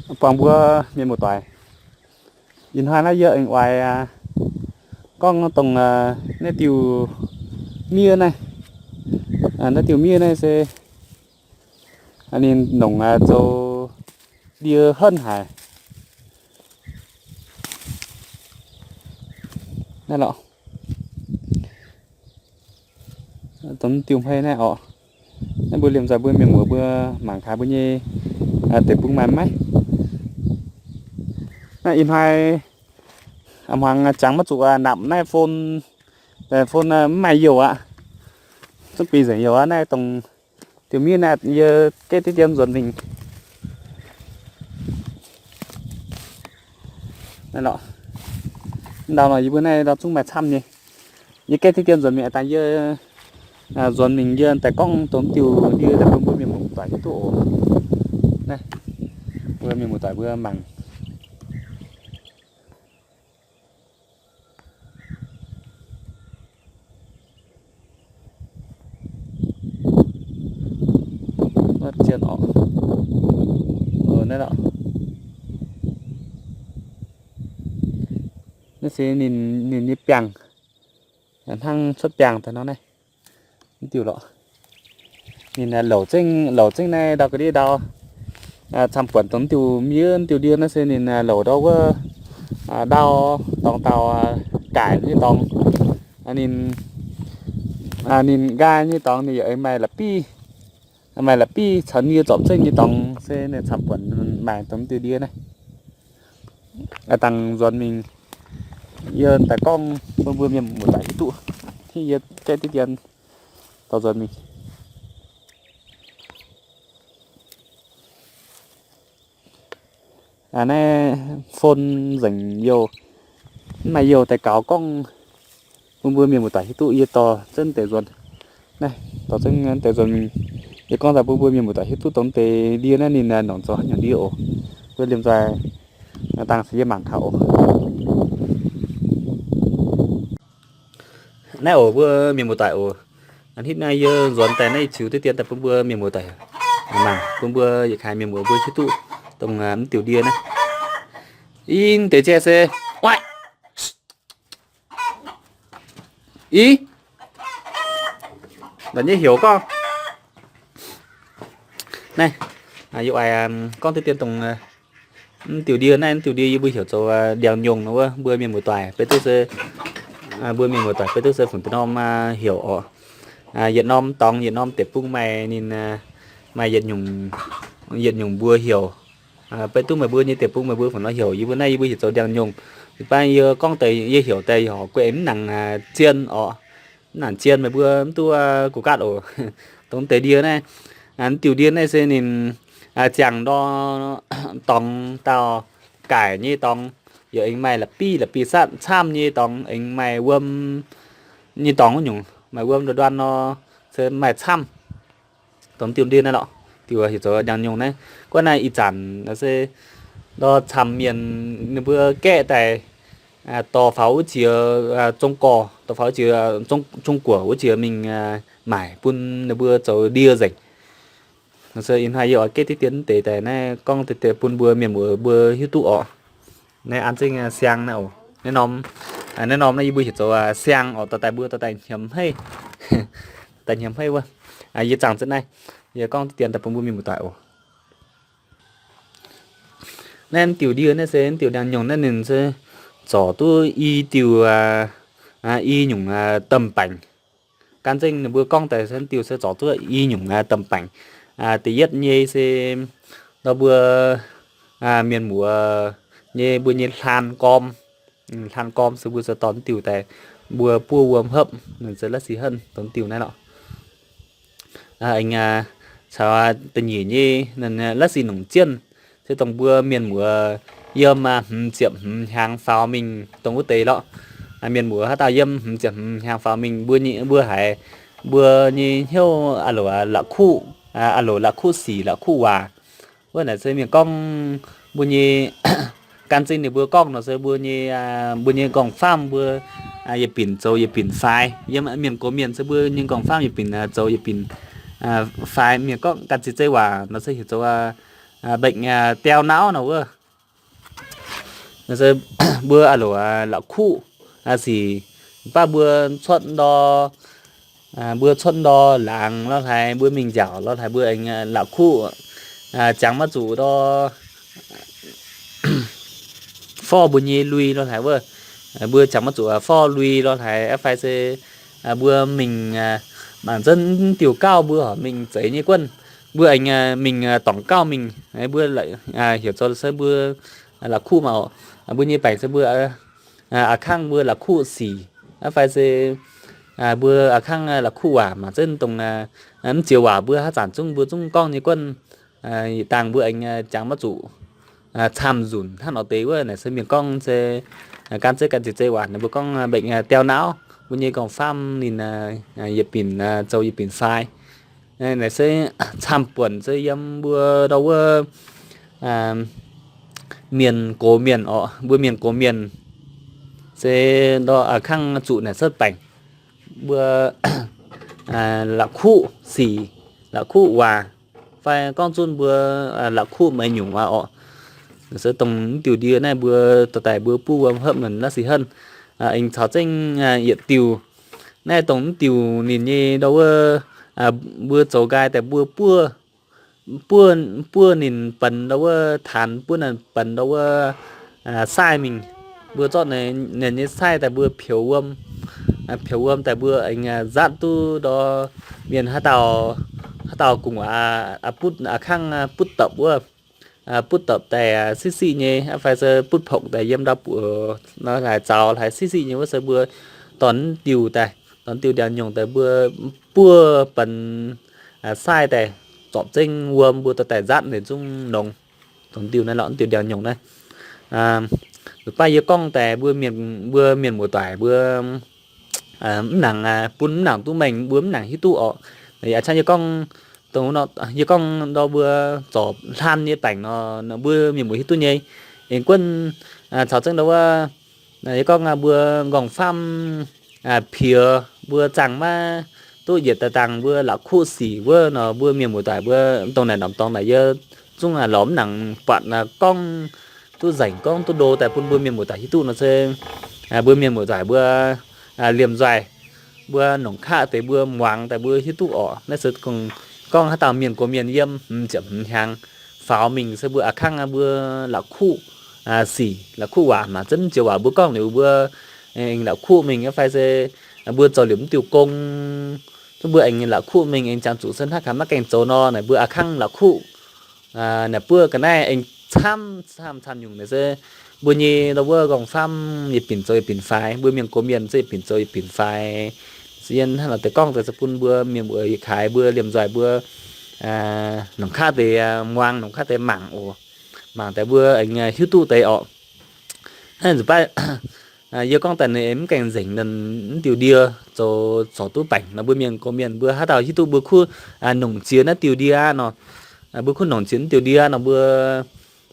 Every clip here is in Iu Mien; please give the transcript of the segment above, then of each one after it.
Buangh mbuo mienh muoz-doic, ih hnoi naaiv yie aengx oix gorngv dongh naaiv diuh miev naaiv. Naaiv diuh miev naaiv se ninh longc zoux ndie henv haic. Naaiv lorqc, dongh diuh hmei naaiv orqc. Naaiv mbuo liemh nzoih mbuo mienh muoz mbuo mangc gaax mbuo nyei deic-bung maaih maiv. Naaiv ih hnoi hmuangx jangx maiv zuqc namc naaiv phone, phone mv maaih youh aqv. Zungv bingx nzengc youh aqv. Naaiv dongh diuh miev naaiv yie gaeqv diqv dien nzuonx mingh. Ndau nor yie mbuo naaiv ndau zungv maaih camv nyei. Yie gaeqv diqv dien nzuonx mingh, dangh yie nzuonx mingh yie daaih gorngv dongh diuh ndie daaih bun mbuo mienh muoz-doic hiuv duqv oc. Naaiv mbuo mienh muoz-doic mbuo mangc. Naaiv se ninh, ninh nyei biangh, hnangv cuotv biangh daaih nor naaiv. Mv diuh lorqc, ninh louc zengv, louc zengv naaiv ndau ga'ndiev ndau, camv-buonc dongh mv diuh miev, mv diuh ndie naaiv se ninh louc ndau wuov, ndau, dorngx dauh, gaaic nyei dorngx. Ninh, ninh nqaai nyei dorngx ninh yaac aengx maaih la'bieiv, maaih la'bieiv caux nie zorpc zengv nyei dorngx se ninh camv-buonc maaih dongh mv diuh ndie naaiv. Dangh nzuonx mingh yie daaih gorngv bun mbuo mienh muoz-doic hiuv duqv, yie gaeqv diqv dien dorh nzuonx mingh. Naaiv phone nzengc youh, mv maaih youh daaih gaux gorngv bun mbuo mienh muoz-doic hiuv duqv yie dorh zengv deix nzuonx. Naaiv dorh zengv deix nzuonx mingh, yie gorngv daaih bun mbuo mienh muoz-doic hiuv duqv dongh deix ndie naaiv ninh nongc zoux haaix nyungc ndie oc. Mbuo liemh nzoih dangh se yie mangc gaax oc. Naaiv oc mbuo mienh muoz-doic oc. Hnangv naaiv yie nzuonx daaih naaiv ziux diqv dien daaih bun mbuo mienh muoz-doic mangc, bun mbuo yietc kaaix mienh muoz mbuo hiuv duqv dongh mv diuh ndie naaiv. Ih deix jai se, i, la'nyeic heuc gorngv. Naaiv, yie oix gorngv diqv dien dongh mv diuh ndie naaiv, mv diuh ndie yie mbuo heuc zoux ndiangx-nyungc nor wuov, mbuo mienh muoz-doic beiv duqv se, mbuo mienh muoz-doic beiv duqv se fungc deix norm heuc oc. Yietc norm dorngx yietc norm deic-bung maaih ninh, maaih yietc nyungc, yietc nyungc mbuox heuc. Beiv duqv meih mbuo nyei deic-bung meih mbuo fungc nor heuc, yie mbuo naaiv yie mbuo heuc zoux ndiangx-nyungc. Ih baac yie gorngv deix yie heuc daaih yie horpc guei mv nangc zien oc. Mv nangc zien meih mbuo mv duqv kuh gaatv oc. Dongh deix ndie naaiv, mv diuh ndie naaiv se ninh ziangh ndor dorngx dauh gaaic nyei dorngx, yaac aengx maaih la'bieiv la'bieiv satv camv nyei dorngx, aengx maaih wuom nyei dorngx wuov nyungc, maaih wuom nduov nduan nor, se maaih camv. Dongh diuh ndie naaiv lorqc, diuh heuc zoux ndiangx-nyungc naaiv. Guov naaiv ih zanc se ndor camv mienh ninh mbuo gaeqv daaih dorh faaux wuov jiex Zong Guoqv, dorh faaux wuov jiex Zong Guoqv wuov jiex mingh maaic bun ninh mbuo zoux ndie nzengc. Ih hnoi yie oix gaeqv diqv dien deix daaih naaiv gorngv deix bun mbuo mienh muoz mbuo hiuv duqv oc. Naaiv an zengv siang naaiv oc. Naaiv norm, naaiv norm naaiv yie mbuo heuc zoux siang oc, dorh daaih mbuo dorh daaih hnyemx hmeiv, daaih hnyemx hmeiv wuov. Yie zaangc zengv naaiv, yie gorngv diqv dien daaih bun mbuo mienh muoz-doic oc. Naaiv diuh ndie naaiv se diuh ndiangx-nyungc naaiv ninh se zorc duqv i diuh, i nyungc domh baengc. Gan zengv ninh mbuo gorngv daaih se diuh se zorc duqv i nyungc domh baengc. Da'yietv nyei se nor mbuo mienh muoz nyei mbuo nyei hlaan gorm. Hlaan gorm se mbuo se dorh diuh daaih mbuo buov wuom hopv, se la'sic henv dongh diuh naaiv lorqc. Aengx caux da'nyeic nyei la'sic nongc jienv, se dongh mbuo mienh muoz yiem hmz ziepc hmz hnyangx faaux mingh dongh wuov deix lorqc. Mienh muoz haaix dauh yiem hmz ziepc hmz hnyangx faaux mingh, mbuo nyei, mbuo haiz mbuo nyei hnyouv a'loc la'kuqv, a'loc la'kuqv sic la'kuqv waac. Wuov naaic se mienh gorngv mbuo nyei gan zingh ninh mbuo gorngv nor se mbuo nyei, mbuo nyei nqorngv-famv mbuo yietc binc zoux yietc binc faix. Yiem mienh gox mienh se mbuo nyei nqorngv-famv yietc binc zoux yietc binc faix. Mienh gorngv gan zingh zeiv waac nor se heuc zoux mbengc diau nauv nor wuov. Mbuo a'loc la'kuqv sic, baac mbuo cuotv ndor, mbuo cuotv ndor laangz lorh haaix, mbuo mingh nziaauc lorh haaix, mbuo aengx la'kuqv, jangx maiv zuqc ndor forv mbuo nyei lui lorh haaix wuov. Mbuo jangx maiv zuqc forv lui lorh haaix, fai se mbuo mingh mangc zunv diuh gauh mbuo horpc mingh zeiz nyei guonv, mbuo aengx mingh dorngc gauh mingh, mbuo heuc zoux se mbuo la'kuqv maah oc. Mbuo nyei baengc se mbuo a'kangv mbuo la'kuqv sic, fai se mbuo a'kangv la'kuqv waac, mangc zunv dongh mv ziex waac mbuo haaix zanc zungv mbuo zungv gorngv nyei guonv, yietc dangh mbuo aengx jangx maiv zuqc camv nzunc hnangv nor deix wuov. Naaic se mienh gorngv se gan zeiv gan ziex zeiv waac, mbuo gorngv mbengc diau nauv, mbuo nyei gorngv-famv ninh yietc binc zoux yietc binc fai. Naaic se camv buonc se yiem mbuo ndau wuov mienh gox mienh oc, mbuo mienh gox mienh se ndor a'kangv zuqc naaic cuotv baengc, mbuo la'kuqv sic, la'kuqv waac, fai gorngv zunv mbuo la'kuqv meix nyungc waac oc. Se dongh mv diuh ndie naaiv mbuo dorh daaih mbuo buov wuom hopv mienh la'sic henv, aengx caux zengv yietc diuh. Naaiv dongh mv diuh ninh nyei ndau wuov, mbuo zoux nqaai daaih mbuo buov, buov, buov ninh benx ndau wuov taanx, buov ninh benx ndau wuov saaih mingh. Mbuo zorqv ninh nyei saaih daaih mbuo peux wuom, peux wuom daaih mbuo aengx nzatv duqv ndor mienh haaix dauh, haaix dauh gu'nguaaz butv a'kangv butv dopc wuov, butv dopc daaih siqv siqv nyei, fai se butv pongc daaih yiem ndau buoz nor haaix zaux haaix siqv siqv nyei wuov se mbuo dorh diuh daaih, dorh diuh ndiangx-nyungc daaih mbuo buov benx saaih daaih zorpc zengv wuom mbuo dorh daaih nzatv ninh zungv nongx. Dongh diuh naaiv lorqc, diuh ndiangx-nyungc naaiv. Baac yie gorngv daaih mbuo mienh, mbuo mienh muoz-doic mbuo mv nangc, bun mv nangc duqv mengh, mbuo mv nangc hiuv duqv orqc. Aa, yie gorngv, yie gorngv ndor mbuo zorc hlan nyei baengc nor, mbuo mienh muoz hiuv duqv nyei. Aengx guonv caux zengv ndor wuov, yie gorngv mbuo nqorngv-famv piex, mbuo zaangh maiv duqv yietc daaih dangh mbuo la'kuqv sic wuov nor, mbuo mienh muoz-doic mbuo dongh naaic norm dorngx naaic yie zungv lorz mv nangc buatc gorngv duqv nzengc, gorngv duqv ndo daaih bun mbuo mienh muoz-doic hiuv duqv nor se mbuo mienh muoz-doic mbuo liemh nzoih, mbuo nongc kaqv deix mbuo muangx daaih mbuo hiuv duqv orqc. Naaiv se gorngv haaix dauh mienh gox mienh yiem hmz ziepc hmz hnyangx faaux mingh se mbuo a'kangv mbuo la'kuqv sic, la'kuqv waac, mangc zunv ziex waac mbuo gorngv liuz mbuo aengx la'kuqv mingh fai se mbuo zoux liuz mv diuh gong, zungv mbuo aengx la'kuqv mingh aengx jangx zuqc se hnangv gaax maiv gaengh zoux nor naaic mbuo a'kangv la'kuqv naaic buov ga'naaiv aengx camv camv camv nyungc naaic se mbuo nyei ndau wuov nqorngv-famv yietc binc zoux yietc binc faix, mbuo mienh gox mienh se yietc binc zoux yietc binc faix. Se yie hnangv naaic deix gorngv deix se bun mbuo mienh muoz yietc kaaix mbuo liemh nzoih mbuo nongc kaqv deix muangx, nongc kaqv deix mangc oc. Mangc daaih mbuo aengx hiuv duqv deix orqc. Hnangv nzunc baav yie gorngv daaih ninh mv gaengh nzengc ninh mv diuh ndie zoux zorc duqv baengc nor, mbuo mienh gox mienh mbuo haaix dauh hiuv duqv mbuo kuv nongc ziex naaiv diuh ndie aqv nor, mbuo kuv nongc ziex naaiv diuh ndie nor mbuo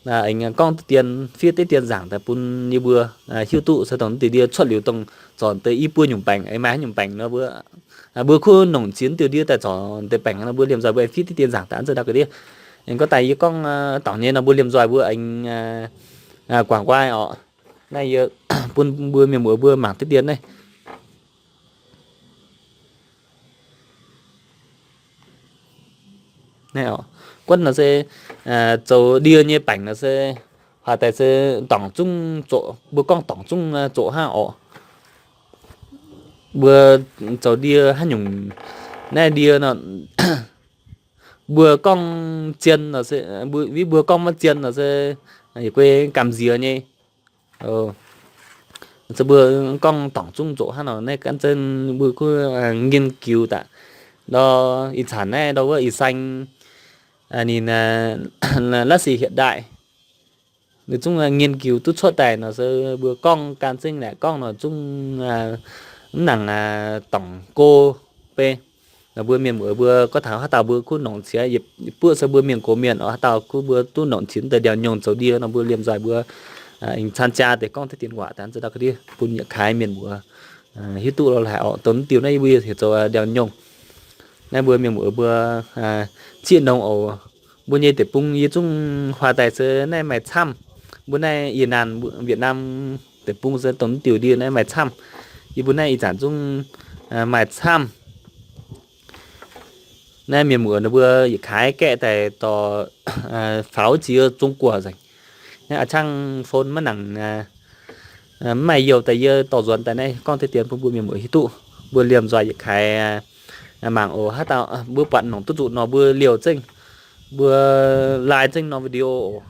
aengx gorngv diqv dien, fiev diqv dien nzaangc daaih bun yie mbuo hiuv duqv se dongh naaiv diuh ndie cuotv liuz dongh zorc deix i buo nyungc baengc, aengx maaih haaix nyungc baengc nor mbuo, mbuo kuv nongc ziex naaiv diuh ndie daaih zorc deix baengc nor mbuo liemh nzoih mbuo aengx fiev diqv dien nzaangc daaih aqv. Nzengc gorngv daaih yie gorngv dorngc nyei nor mbuo liemh nzoih mbuo aengx guangc guai orqc. Naaiv yie bun mbuo mienh muoz mbuo mangc diqv dien naaiv. Naaiv oc, guonv nor se zoux ndie nyei baengc nor se, haaix daaih se dorngc zungv zoqc, mbuo gorngv dorngc zungv zoqc hnangv orqc. Mbuo zoux ndie haaix nyungc, naaiv ndie nor, mbuo gorngv zien nor se, mbuo, mbuo gorngv maiv zien nor se, yie guei gamh nziex nyei. Se mbuo gorngv dorngc zungv zoqc hnangv nor, naaiv gan zengv mbuo kuv nghiên cứu daaih. Ndor ih zanc naaiv ndor wuov ih saeng ninh laav sic hietc daaih, ninh zungv nghiên cứu duqv cuotv daaih nor se mbuo gorngv gan zengv naaic gorngv nor zungv mv nangc dorngc go bei. Nor mbuo mienh muoz mbuo gorngv taux haaix dauh mbuo kuv nongc qiex, buoqv se mbuo mienh gox mienh oc, haaix dauh kuv mbuo duqv nongc qiex deix ndiangx-nyungc zoux ndie nor mbuo liemh nzoih mbuo aengx caan jaa deix gorngv tengx dienx waac daaih zengv dau ga'ndiev bun yietc kaaix mienh muoz hiuv duqv lorh haic orqc. Dongh diuh naaiv yie mbuo heuc zoux ndiangx-nyungc. Naaiv mbuo mienh muoz mbuo zieqv nongx oc. Mbuo nyei deic-bung yie zungv huaax daaih se naaiv maaih camv. Mbuo naaiv yie naanh Việt Nam deic-bung se dongh diuh ndie naaiv maaih camv. Yie mbuo naaiv ih zanc zungv maaih camv. Naaiv mienh muoz ninh mbuo yietc kaaix gaeqv daaih dorh faaux ziex Zong Guoqv nzengc. Naaiv a'cangv phone maiv nangc, maiv maaih youh daaih yie dorh nzuonx daaih naaiv gorngv deix dien bun mbuo mienh muoz hiuv duqv. Mbuo liemh nzoih yietc kaaix mangc oc. Haaix dauh mbuo buatc nongc duqv zuqc nor mbuo liouh zengv, mbuo like zengv norm video oc.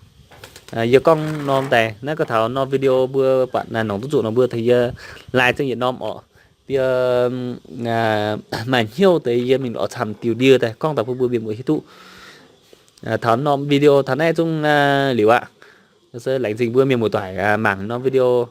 Yie gorngv norm daaih naaiv gorngv taux norm video mbuo buatc nongc duqv zuqc nor mbuo tengx yie like zengv yietc norm orqc. Yie maaih hnyouv deix yie mingh lorz camv diuh ndie daaih gorngv daaih bun mbuo mienh muoz hiuv duqv. Taux norm video taux naaiv zungv liuz aqv. Se laengz zingh mbuo mienh muoz doic mangc norm video.